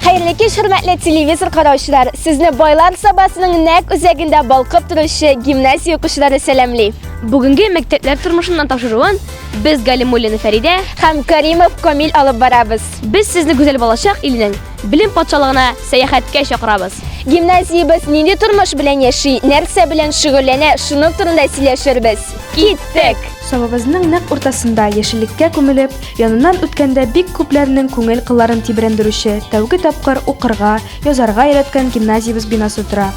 Хәерле кич, хөрмәтле телевизор караучылар! Сезне Байлар Сабасының нәкъ үзәгендә балкып торучы гимназия укучылары сәламли. Бүгенге мәктәпләр тормышыннан тапшыруын без Галимуллина Фәридә һәм Каримов Камил алып барабыз. Без сезне гүзәл балачак иленең белем патшалыгына сәяхәткә чакырабыз. Гимназиябез нинди тормыш белән яши, нәрсә белән шөгыльләнә, шуның турында сөйләшербез. Киттек! Сабабызның нәкъ уртасында яшеллеккә күмелеп, яныннан үткәндә бик күпләрнең күңел кылларын тибрәндерүче, тәүге тапкыр укырга, язарга өйрәткән гимназиябез бинасы тора.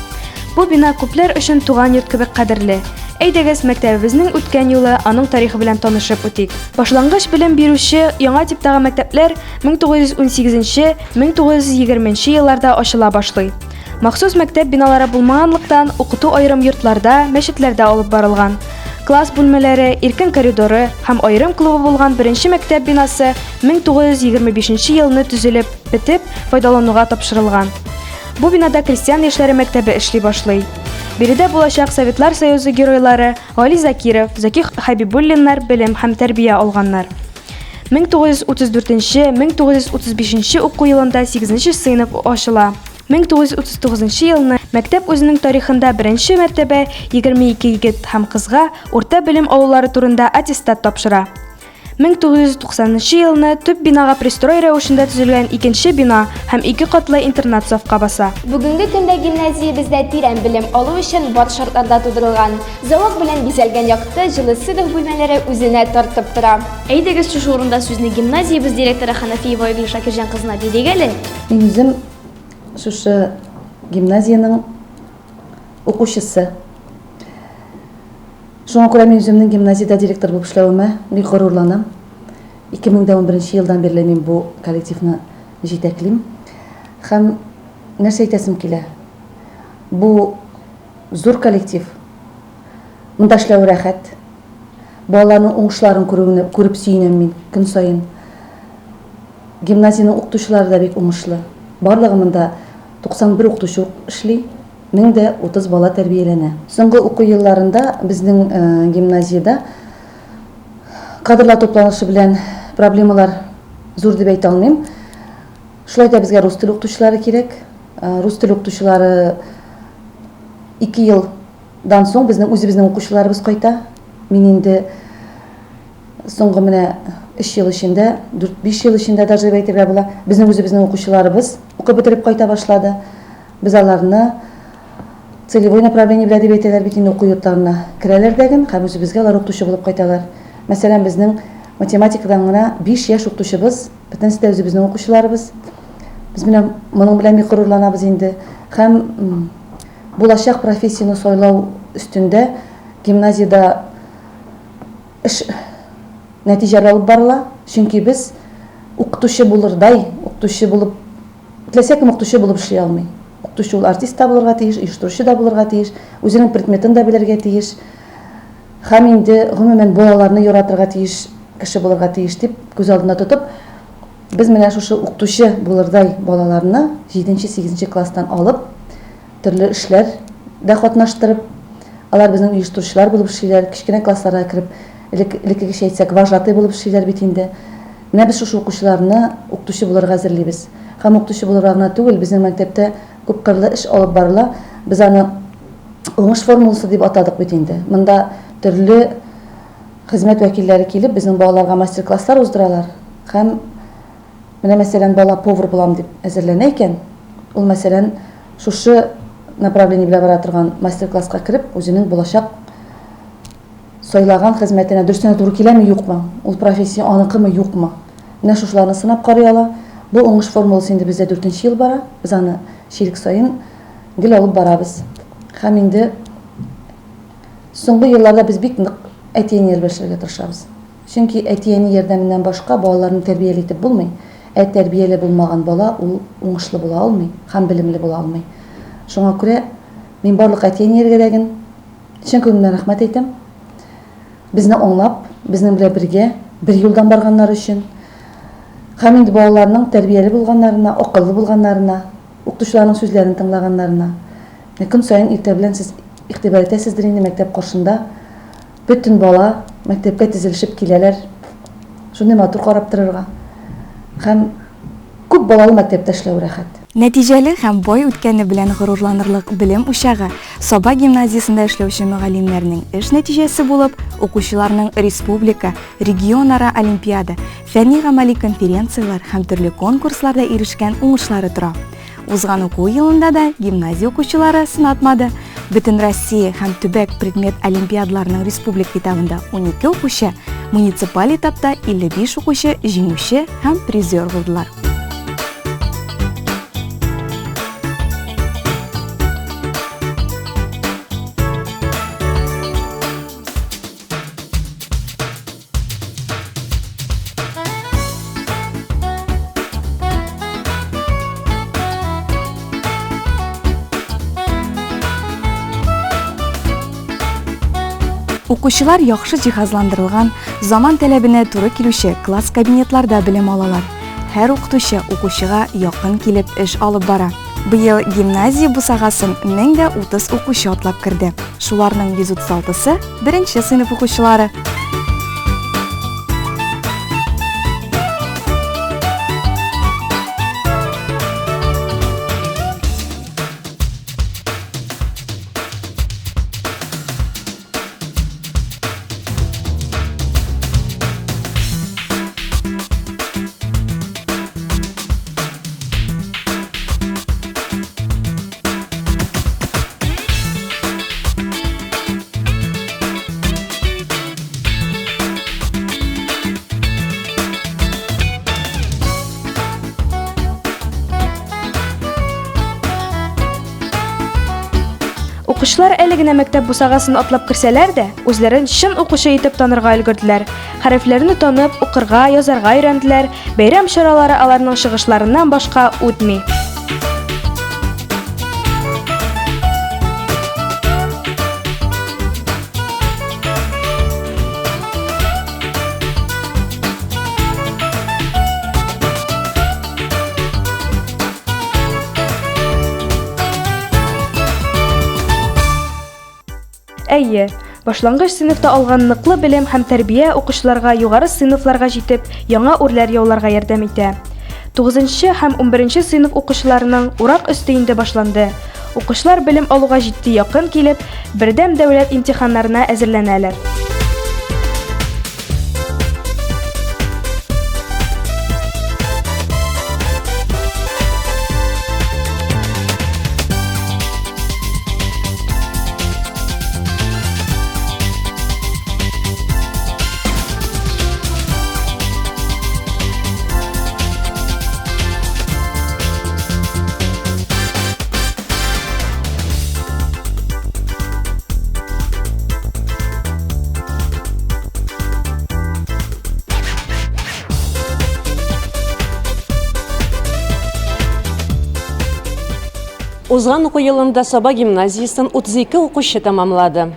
Бу бина күпләр өчен туган йорт кебек кадерле. Әйдәгез, мәктәбебезнең үткән юлы, аның тарихы белән танышып үтик. Башлангыч белем бирүче яңа типтагы мәктәпләр 1918 1920 нче елларда ачыла башлый. Махсус мәктәп биналары булмаганлыктан, укыту аерым йортларда, мәчетләрдә алып барылган. Класс бүлмәләре, иркен коридоры һәм аерым клубы булган беренче мәктәп бинасы 1925 нче елны төзелеп бетеп, файдалануга тапшырылган. Бу бинада крестьян яшьләре мәктәбе эшли башлый. Биредә булачак Советлар Союзы геройлары Гали Закиров, Зәки Хәбибуллиннар белем һәм тәрбия алганнар. 1934-1935 уку елында 8 сыйныф ачыла. 1939 елны мәктәп үзенең тарихында беренче мәртәбә 22 егет һәм кызга урта белем алулары турында аттестат тапшыра. 1990 елны төп бинага пристрой рәвешендә төзелгән икенче бина һәм ике катлы интернат сафка баса. Бүгенге көндә гимназиябездә тирән белем алу өчен бар шартлар да тудырылган. Зәвык белән бизәлгән якты, җылы сыйныф бүлмәләре үзенә тартып тора. Әйдәгез шушы урында сүзне гимназиябез директоры Ханафиева Айгөл Шакирҗан кызына бирик әле. Мин үзем шушы гимназиянең укучысы. Шуңа күрә мин үземнең гимназиядә директор булып эшләвемә бик горурланам. 2011 елдан бирле мин бу коллективны җитәклим. Һәм нәрсә әйтәсем килә? Бу зур коллектив. Монда эшләве рәхәт. Балаларның уңышларын күрүне күреп сөенәм мин көн саен. Гимназиянең укытучылары да бик уңышлы. Барлыгы монда 91 укытучы эшли. 1030 бала тәрбияләнә. Соңгы уку елларында безнең гимназиядә кадрлар тупланышы белән проблемалар зур дип әйтә алмыйм. Шулай да безгә рус теле укытучылары кирәк. Рус теле укытучылары 2 елдан соң безнең үзебезнең укучыларыбыз кайта. Мин инде соңгы менә 3 ел эчендә, 4-5 ел эчендә даже дип әйтергә була, безнең үзебезнең укучыларыбыз укып бетереп кайта башлады. Без аларны целевой направление белән дип әйтәләр бит инде уку йортларына керәләр дәген һәм үзебезгә алар укытучы булып кайталар. Мәсәлән, безнең математикадан гына 5 яшь укытучыбыз, бөтенесе дә үзебезнең укучыларыбыз. Без менә моның белән бик горурланабыз инде. Һәм булачак профессияне сайлау өстендә гимназиядә эш нәтиҗәле алып барыла. Чөнки без укытучы булырдай, укытучы булып Теләсә кем укытучы булып эшли алмый. Укытучы ул артист та булырга тиеш, оештыручы да булырга тиеш, үзенең предметын да белергә тиеш. Һәм инде гомумән балаларны яратырга тиеш кеше булырга тиеш дип күз алдында тотып, без менә шушы укытучы булырдай балаларны 7-8 класстан алып, төрле эшләр дә катнаштырып, алар безнең оештыручылар булып эшлиләр, кечкенә классларга кереп, элек элеккегечә әйтсәк, вожатый булып эшлиләр бит инде. Менә без шушы укучыларны укытучы булырга әзерлибез. Һәм укытучы булырга гына түгел, безнең мәктәптә күпкырлы эш алып барыла. Без аны уңыш формуласы дип атадык бит инде. Монда төрле хезмәт вәкилләре килеп, безнең балаларга мастер-класслар уздыралар. Һәм менә, мәсәлән, бала повар булам дип әзерләнә икән, ул, мәсәлән, шушы направление белән бара торган мастер-класска кереп, үзенең булачак Сайлаган хезмәтенә дөрестән дә туры киләме, юкмы? Ул профессия аныкымы, юкмы? Менә шушыларны сынап карый ала. Бу уңыш формуласы инде бездә дүртенче ел бара. Без аны чирек саен гел алып барабыз. Һәм инде соңгы елларда без бик нык әти-әниләр белән эшләргә тырышабыз. Чөнки әти-әни ярдәменнән башка балаларны тәрбияле итеп булмый. Ә тәрбияле булмаган бала ул уңышлы була алмый һәм белемле була алмый. Шуңа күрә мин барлык әти-әниләргә дә ген Чын күңелемнән рәхмәт әйтәм. Безне аңлап, безнең белән бергә, бер юлдан барганнары өчен. Һәм инде балаларның тәрбияле булганнарына, акыллы булганнарына, укытучыларның сүзләрен тыңлаганнарына. Менә көн саен иртә белән сез игътибар итәсездер инде, мәктәп каршында бөтен бала мәктәпкә тезелешеп киләләр. Шундый матур карап торырга. Һәм күп балалы мәктәптә эшләү рәхәт. Нәтиҗәле һәм бай үткәне белән горурланырлык белем учагы Саба гимназиясендә эшләүче мөгаллимнәрнең эш нәтиҗәсе булып, укучыларның республика, регионара олимпиада, фәнни-гамәли конференцияләр һәм төрле конкурсларда ирешкән уңышлары тора. Узган уку елында да гимназия укучылары сынатмады. Бөтенроссия һәм төбәк предмет олимпиадаларының республика этабында 12 укучы, муниципаль этапта 55 укучы җиңүче һәм призер булдылар. Укучылар яхшы җиһазландырылган, заман таләбенә туры килүче класс-кабинетларда белем алалар. Һәр укытучы укучыга якын килеп эш алып бара. Быел гимназия бусагасын 1030 укучы атлап керде. Шуларның 136-сы беренче сыйныф укучылары. Укучылар әле генә мәктәп бусагасын атлап керсәләр дә, үзләрен чын укучы итеп танырга өлгерделәр. Хәрефләрне танып, укырга, язарга өйрәнделәр, бәйрәм чаралары аларның чыгышларыннан башка үтми. Әйе, башлангыч сыйныфта алган ныклы белем һәм тәрбия укучыларга югары сыйныфларга җитеп, яңа үрләр яуларга ярдәм итә. Тугызынчы һәм унберенче сыйныф укучыларының урак өсте инде башланды. Укучылар белем алуга җитди якын килеп, бердәм дәүләт имтиханнарына әзерләнәләр. Узган уку елында Саба гимназиясен 32 укучы тәмамлады.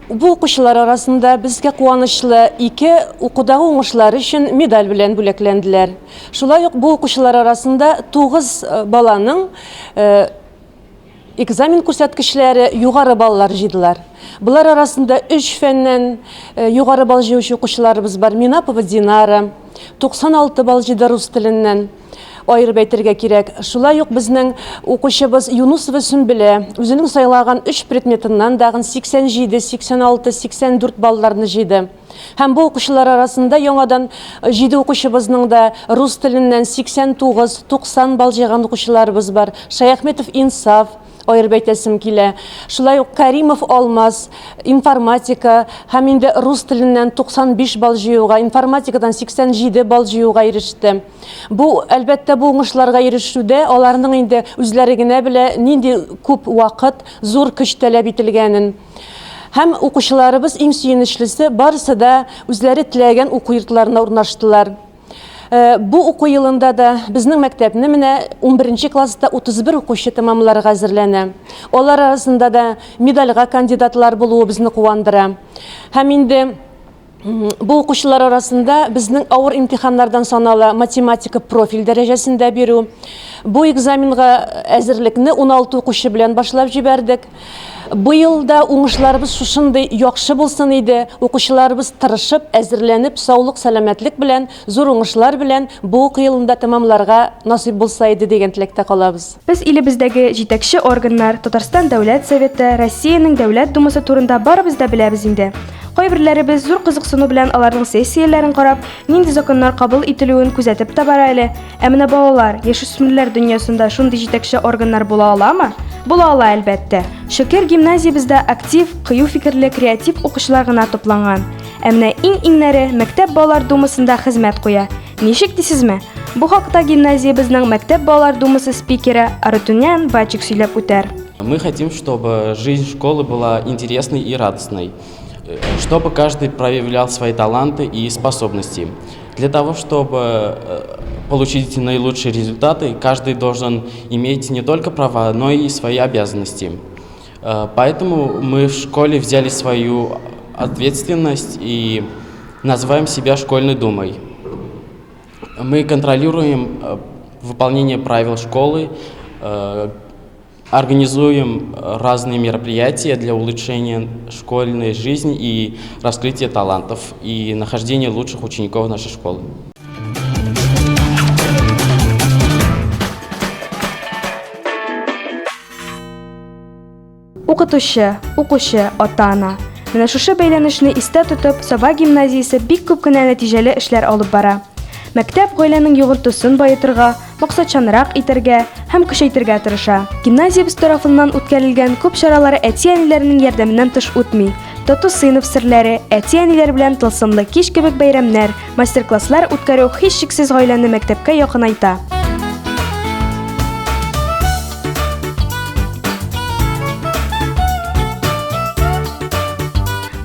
Бу укучылар арасында безгә куанычлы ике укудагы уңышлары өчен медаль белән бүләкләнделәр. Шулай ук бу укучылар арасында 9 э, баланың э, экзамен күрсәткечләре югары баллар җыйдылар. Болар арасында 3 фәннән э, югары балл җыючы укучыларыбыз бар. Минапова Динара 96 балл җыйды рус теленнән. Аерып әйтергә кирәк, шулай ук безнең укучыбыз Юнусова Сөмбелә үзенең сайлаган өч предметыннан дагын 87, 86, 84 балларны җыйды. Һәм бу укучылар арасында яңадан җиде укучыбызның да рус теленнән 89, 90 балл җыйган укучыларыбыз бар. Шаяхметов Инсаф, аерып әйтәсем килә. Шулай ук Каримов Алмаз, информатика һәм инде рус теленнән 95 балл җыюга, информатикадан 87 балл җыюга иреште. Бу, әлбәттә, бу уңышларга ирешүдә аларның инде үзләре генә белә нинди күп вакыт, зур көч таләп ителгәнен. Һәм укучыларыбыз, иң сөенечлесе, барысы да үзләре теләгән уку йортларына урнаштылар. Э, бу уку елында да безнең мәктәпне менә 11 класста 31 укучы тәмамларга әзерләнә. Алар арасында да медальгә кандидатлар булуы безне куандыра. Һәм инде. Бу укучылар арасында безнең авыр имтиханнардан санала математика профиль дәрәҗәсендә бирү. Бу экзаменга әзерлекне 16 укучы белән башлап җибәрдек. Быел да уңышларыбыз шушындый яхшы булсын иде. Укучыларыбыз тырышып, әзерләнеп, саулык, сәламәтлек белән, зур уңышлар белән бу уку елын да тәмамларга насыйп булса иде дигән теләктә калабыз. Без илебездәге җитәкче органнар, Татарстан Дәүләт Советы, Россиянең Дәүләт Думасы турында барыбыз да беләбез инде. Кайберләребез зур кызыксыну белән аларның сессияләрен карап, нинди законнар кабул ителүен күзәтеп тә бара әле. Ә менә балалар, яшүсмерләр дөньясында шундый җитәкче органнар була аламы? Була ала, әлбәттә. Шөкер, гимназиябездә актив, кыю фикерле, креатив укучылар гына тупланган. Ә менә иң-иңнәре мәктәп балалар думасында хезмәт куя. Ничек дисезме? Бу хакта гимназиябезнең мәктәп балалар думасы спикеры Арутюнян Вачик сөйләп үтәр. Мы хотим, чтобы жизнь школы была интересной и радостной, чтобы каждый проявлял свои таланты и способности. Для того, чтобы э, получить наилучшие результаты, каждый должен иметь не только права, но и свои обязанности. Э, поэтому мы в школе взяли свою ответственность и называем себя школьной думой. Мы контролируем э, выполнение правил школы, э, организуем разные мероприятия для улучшения школьной жизни и раскрытия талантов и нахождения лучших учеников нашей школы. Укытучы, укучы, ата-ана. Менә шушы бәйләнешне истә тотып, Саба гимназиясе бик күп кенә нәтиҗәле эшләр алып бара. Мәктәп гаиләнең йогынтысын баетырга, максатчанрак итәргә һәм көчәйтергә тырыша. Гимназиябез тарафыннан үткәрелгән күп чаралар әти-әниләрнең ярдәменнән тыш үтми. Тату сыйныф серләре, әти-әниләр белән тылсымлы кич кебек бәйрәмнәр, мастер-класслар үткәрү һичшиксез гаиләне мәктәпкә якынайта.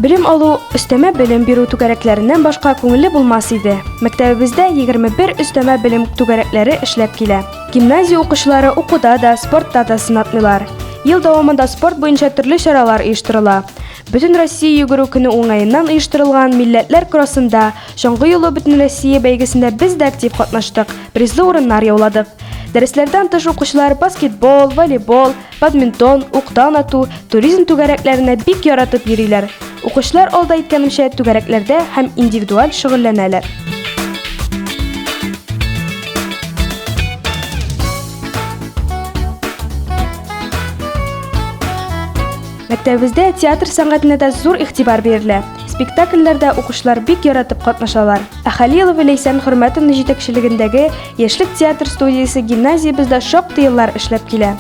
Белем алу, өстәмә белем бирү түгәрәкләреннән башка күңелле булмас иде. Мәктәбебездә 21 өстәмә белем түгәрәкләре эшләп килә. Гимназия укучылары укуда да, спортта да сынатмыйлар. Ел дәвамында спорт буенча төрле чаралар оештырыла. Бөтен Россия йөгерү көне уңаеннан оештырылган Милләтләр кроссында, Чаңгы юлы Бөтенроссия бәйгесендә без дә актив катнаштык, призлы урыннар яуладык. Дәресләрдән тыш укучылар баскетбол, волейбол, бадминтон, уктан ату, туризм түгәрәкләренә бик яратып йөриләр. Укучылар алда әйткәнемчә түгәрәкләрдә һәм индивидуаль шөгыльләнәләр. Мәктәбебездә театр сәнгатенә дә зур игътибар бирелә. Спектакльләрдә укучылар бик яратып катнашалар. Ә Хәлилова Ләйсән Хөрмәтовна җитәкчелегендәге Яшьлек театр студиясе гимназиябездә шактый еллар эшләп килә.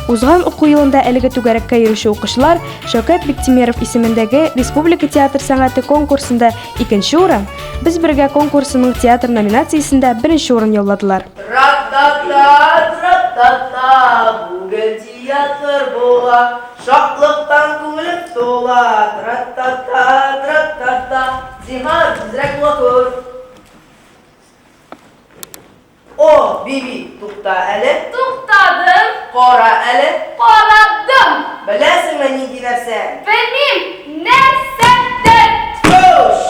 Узган уку елында әлеге түгәрәккә йөрүче укучылар Шәүкәт Биктимеров исемендәге Республика театр сәнгате конкурсында икенче урын, Без бергә конкурсының театр номинациясендә беренче урын яуладылар. Тра-та-та, тра-та-та, бүген театр була, Шатлыктан күңелем тула, Тра-та-та, тра-та-та, зинһар, тизрәк була күр. О, Биби, тукта әле. Туктадым. Кара әле. Карадым. Беләсеңме нинди нәрсә? Белмим, нәрсәдер? Фу,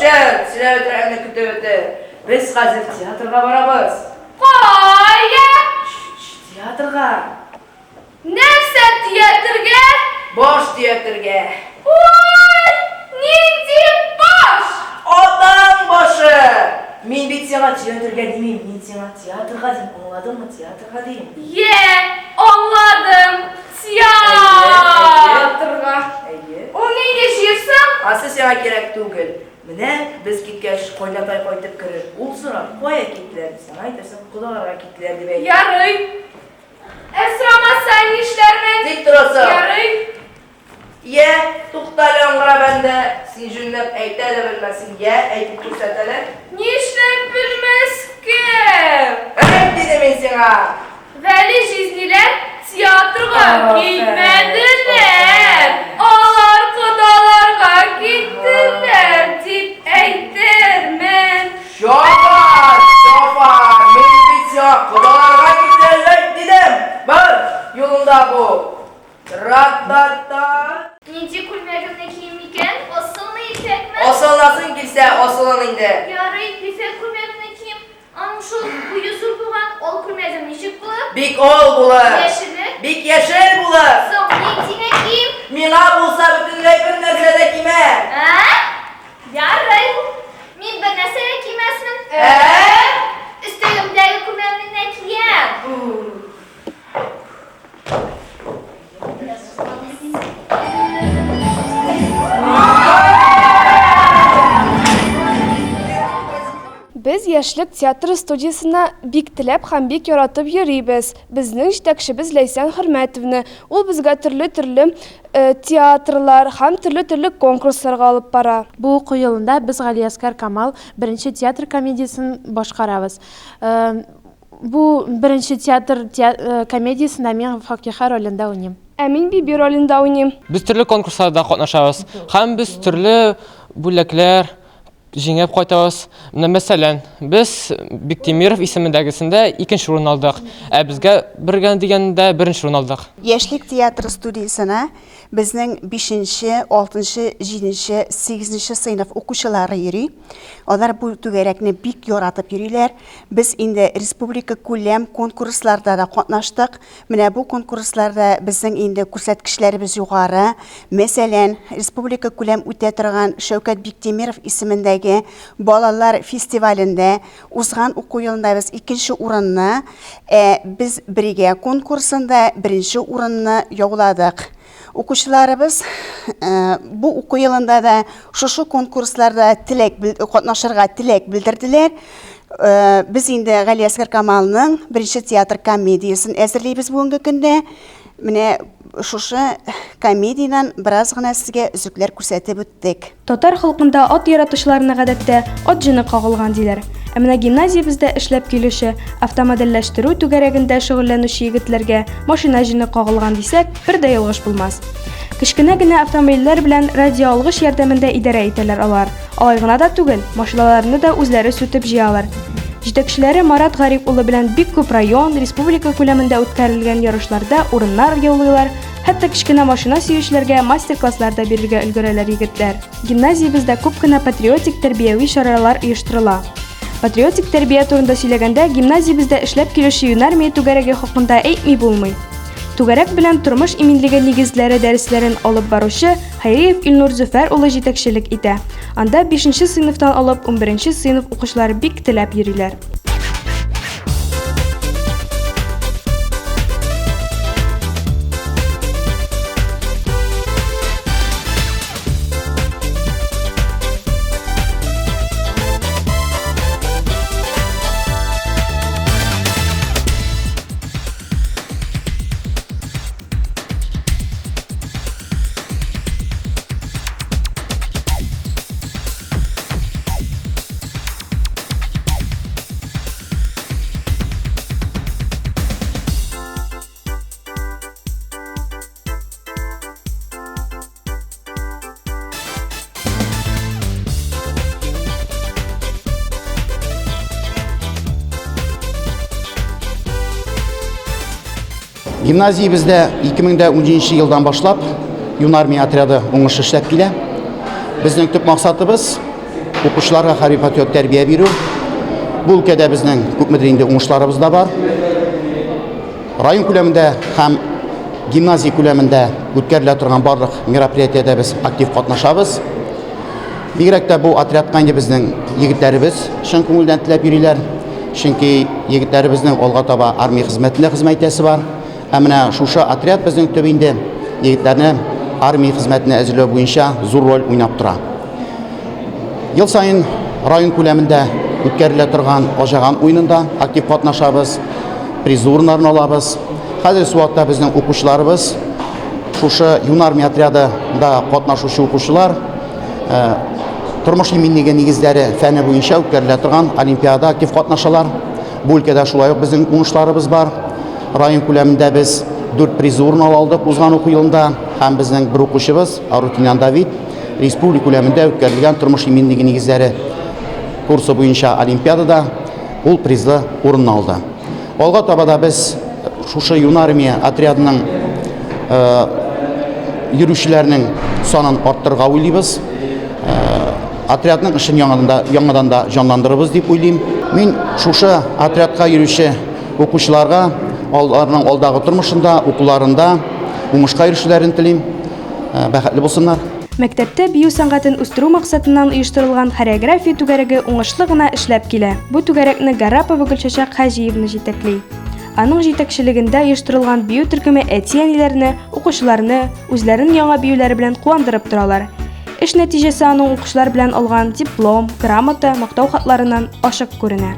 чын, сөйләп бетерәмне көтеп бетер. Без хәзер театрга барабыз. Кая? Театрга. Нәрсә төятергә? Баш төятергә. Ой, нинди баш? Атаң башы! Мин бит сиңа төятергә димим, мин сиңа театрга дим, аңладыңмы, театрга дим. Йә, аңладым, театрга. Әйе. Ул нинди җир соң? Ансы сиңа кирәк түгел. Менә без киткәч, кайнатай кайтып керер. Ул сорар, кая киттеләр? Сиңа әйтерсең, кодаларга киттеләр дип әйт. Ярый. Ә сорамаса нишләрмен? Тик торасың. Ярый. Йә, туктале, аңгыра бәндә, син җүнләп әйтә дә белмәссең, йә, әйтеп күрсәт әле. Нишләп белмәскә? Әйт, дидем мин сиңа! Вәли җизниләр театрга Афәрин, килмәделәр, алар кодаларга киттеләр, дип әйтермен. Чапан, чапан, мин бит сиңа кодаларга киттеләр дидем. Бар, юлыңда бул. Тра-та-та. Нинди күлмәгемне киим икән? Асылмы итәкме? Асылнасын. килсә, асылын инде. Ярый, ефәк күлмәгемне кием. Аның шул буе зур булган ал күлмәгем ничек булыр? Бик ал булыр. Яшеле? Бик яшел булыр. Соң, мин сине кием? Миңа булса бөтенләй бер нәрсә дә кимә. Ә? Ярый. Мин бер нәрсә дә кимәсмен. Ә? Өстәгемдәге күлмәгемне генә киям. Без Яшьлек театры студиясенә бик теләп һәм бик яратып йөрибез. Безнең җитәкчебез Ләйсән Хөрмәтовна. Ул безгә төрле-төрле театрлар һәм төрле-төрле конкурсларга алып бара. Бу уку елында без Галиәсгар Камал беренче театр комедиясен башкарабыз. Бу беренче театр комедиясендә мин Факиха ролендә уйныйм. Ә мин Биби ролендә уйныйм. Без төрле конкурсларда катнашабыз һәм без төрле бүләкләр җиңеп кайтабыз. Менә мәсәлән, без Биктимиров исемендәгесендә икенче урын алдык, ә безгә бергә дигәндә беренче урын алдык. Яшьлек театры студиясенә безнең бишенче, алтынчы, җиденче, сигезенче сыйныф укучылары йөри. Алар бу түгәрәкне бик яратып йөриләр. Без инде республика күләм конкурсларда да катнаштык. Менә бу конкурсларда безнең инде күрсәткечләребез югары. Мәсәлән, республика күләм үтә торган Шәүкәт Биктимиров исемендәге балалар фестивалендә узган уку елында без икенче урынны, ә Без бергә конкурсында беренче урынны яуладык. Укучыларыбыз бу уку елында да шушы конкурсларда теләк катнашырга теләк белдерделәр. Без инде Галиәсгар Камалның беренче театр комедиясен әзерлибез бүгенге көндә. Менә шушы комедиядән бераз гына сезгә өзекләр күрсәтеп үттек. Татар халкында ат яратучыларны гадәттә ат җене кагылган диләр. Ә менә гимназиябездә эшләп килүче, автомодельләштерү түгәрәгендә шөгыльләнүче егетләргә машина җене кагылган дисәк, бер дә ялгыш булмас. Кечкенә генә автомобильләр белән радиоалгыч ярдәмендә идарә итәләр алар. Алай гына да түгел, машиналарны да үзләре сүтеп җыялар. Җитәкчеләре Марат Гариф улы белән бик күп район, республика күләмендә үткәрелгән ярышларда урыннар яулыйлар, Хәтта кечкенә машина сөючеләргә мастер-класслар да бирергә өлгерәләр егетләр. Гимназиябездә күп кенә патриотик тәрбияви чаралар оештырыла. Патриотик тәрбия турында сөйләгәндә, гимназиябездә эшләп килүче Юнармия түгәрәге хакында әйтми булмый. Түгәрәк белән тормыш иминлеге нигезләре дәресләрен алып баручы Хәйриев Илнур Зөфәр улы җитәкчелек итә. Анда бишенче сыйныфтан алып унберенче сыйныф укучылары бик теләп йөриләр. Гимназиябездә 2017 елдан башлап Юнармия отряды уңышлы эшләп килә. Безнең төп максатыбыз укучыларга хәрби патриот тәрбия бирү. Бу өлкәдә безнең күпмедер инде уңышларыбыз да бар. Район күләмендә һәм гимназия күләмендә үткәрелә торган барлык мероприятиедә без актив катнашабыз. Бигрәк тә бу отрядка инде безнең егетләребез чын күңелдән теләп йөриләр. Чөнки егетләребезнең алга таба армия хезмәтендә хезмәт итәсе бар. Ә менә шушы отряд безнең төп инде егетләрне армия хезмәтенә әзерләү буенча зур роль уйнап тора. Ел саен район күләмендә үткәрелә торган Аҗаган уенында актив катнашабыз, призлы урыннарны алабыз. Хәзерге вакытта безнең укучыларыбыз шушы Юнармия отрядында катнашучы укучылар э, тормыш иминлеге нигезләре фәне буенча үткәрелә торган олимпиада актив катнашалар. Бу өлкәдә шулай ук безнең уңышларыбыз бар. Район күләмендә без 4 призлы урын ала алдык узган уку елында һәм безнең бер укучыбыз Арутюнян Давид республика күләмендә үткәрелгән тормыш иминлеге нигезләре курсы буенча олимпиадада ул призлы урын алды. Алга таба да без шушы Юнармия отрядының э, йөрүчеләрнең санын арттырырга уйлыйбыз. Э, Отрядның эшен яңадан да, яңадан да җанландырырбыз дип уйлыйм. Мин шушы отрядка йөрүче укучыларга аларның алдагы тормышында, укуларында уңышка ирешүләрен телим. Э, бәхетле булсыннар. Мәктәптә бию сәнгатен үстерү максатыннан оештырылган хореография түгәрәге уңышлы гына эшләп килә. Бу түгәрәкне Гарапова Гөлчәчәк Хаҗиевна җитәкли. Аның җитәкчелегендә оештырылган бию төркеме әти-әниләрне, укучыларны үзләренең яңа биюләре белән куандырып торалар. Эш нәтиҗәсе аның укучылар белән алган диплом, грамота, мактау хатларыннан ачык күренә.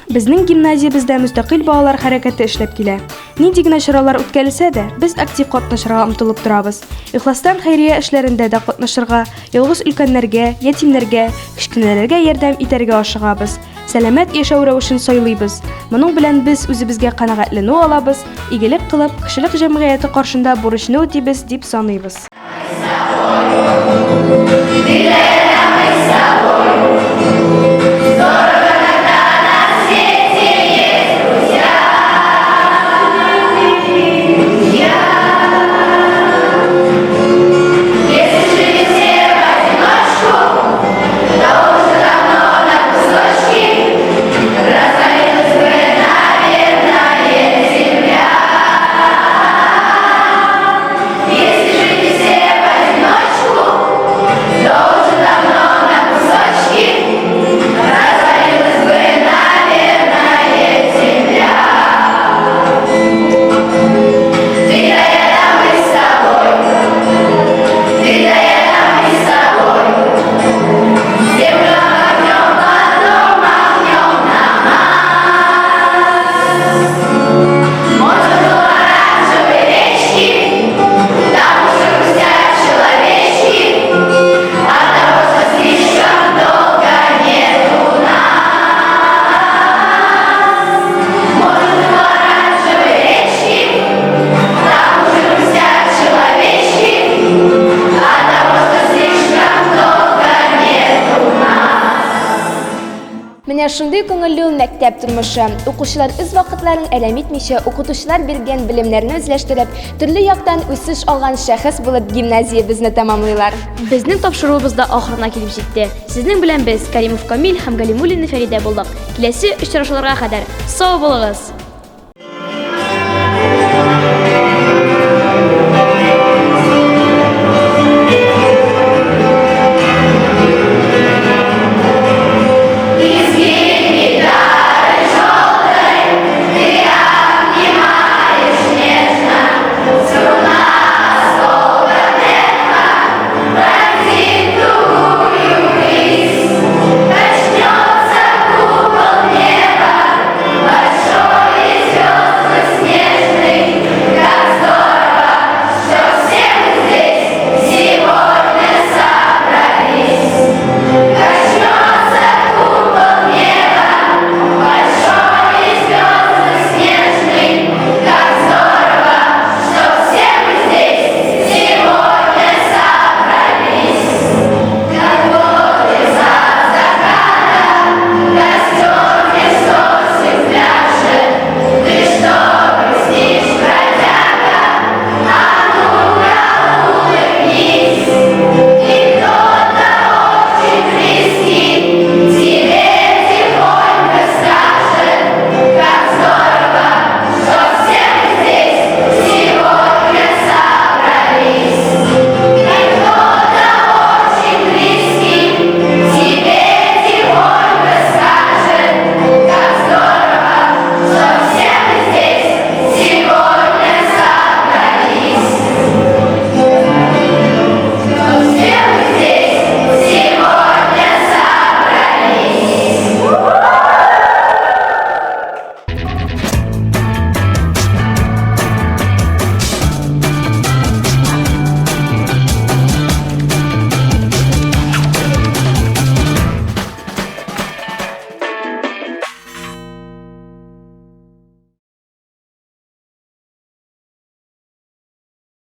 Безнең гимназиябездә мөстәкыйль балалар хәрәкәте эшләп килә. Нинди генә чаралар үткәрелсә дә, без актив катнашырга омтылып торабыз. Ихластан хәйрия эшләрендә дә катнашырга, ялгыз өлкәннәргә, ятимнәргә, кечкенәләргә ярдәм итәргә ашыгабыз. Сәламәт яшәү рәвешен сайлыйбыз. Моның белән без үзебезгә канәгатьләнү алабыз, игелек кылып, кешелек җәмгыяте каршында бурычны үтибез дип саныйбыз. Менә шундый күңелле ул мәктәп тормышы. Укучылар үз вакытларын әрәм итмичә, укытучылар биргән белемнәрне үзләштереп, төрле яктан үсеш алган шәхес булып гимназиябезне тәмамлыйлар. Безнең тапшыруыбыз да ахырына килеп җитте. Сезнең белән без, Каримов Камил һәм Галимуллина Фәридә булдык. Киләсе очрашуларга кадәр сау булыгыз!